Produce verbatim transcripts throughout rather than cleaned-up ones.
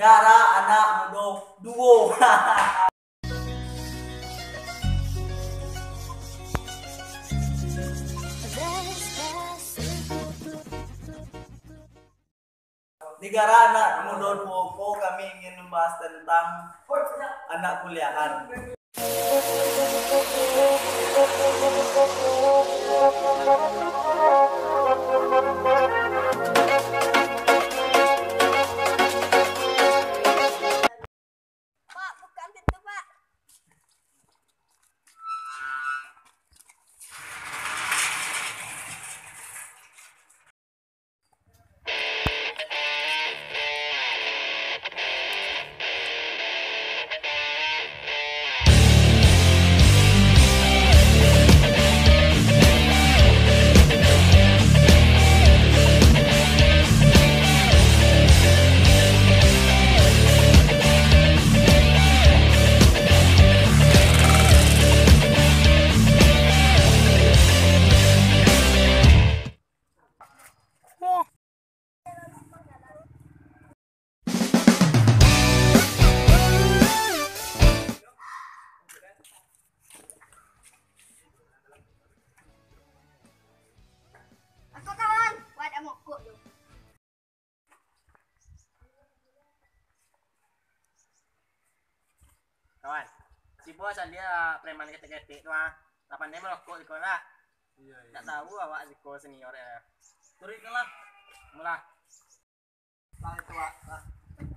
Gara anak mudo duo. Di gara anak mudo duo ko, kami ingin membahas tentang anak kuliahan. Pak, bukaan pintu, Pak. Ako kawan, wadah mokok tu. Kawan, si Bos ado preman ketek-ketek tu ah. Lah pandai marokok siko nak. Iyo, iyo. Tak tahu awak siko senior ya. Turuikkanlah. Mulah. Lah itu, Wak. Lah.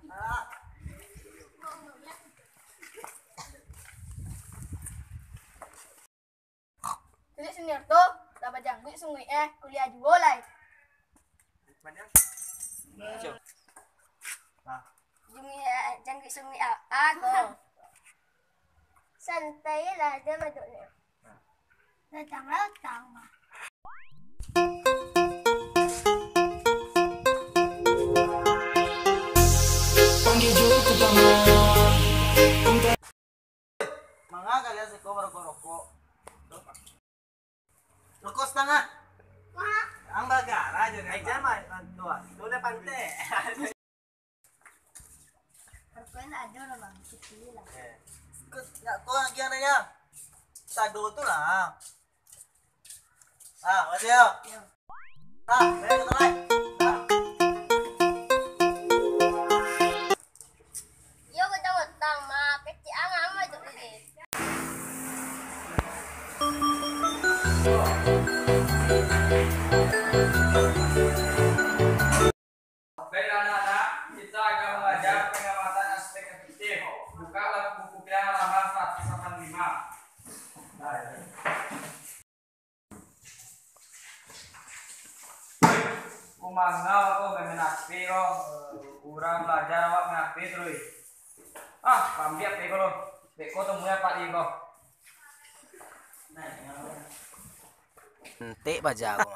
Lah. Cilik senior tu lah bajangguik sungguik eh, kuliah juo lai. Banyak. Nah. Jungguik, eh, jangguik sungguik ah, ah, ko. Santai lah, dia maduknya. Datanglah utang mah. Manga kalian siko marokok-rokok? Rokok satangah. Ang bagara aja nih. Ai, jangan, tuan. Itu udah pantai. Rokoknya ada lah, Bang. Kecil lah. Eh. Kau, nak kau lagi yang nanya? Sado tu lah. Ah, masih ya? Ya. Ah, banyak kata lain. Ah. Iyo, gotang-gotang, ma, kecik ang, ang, ma, tu, eh. Baiklah, anak-anak, kita akan belajar pengamatan aspek efektif. Bukalah buku kalian halaman seratus delapan puluh lima. Kumangau ko main H P ko. Urang belajar awak main H P terus. Ah, ambiak H P ko lo. Beko temui apak di ko. Entek baja ko.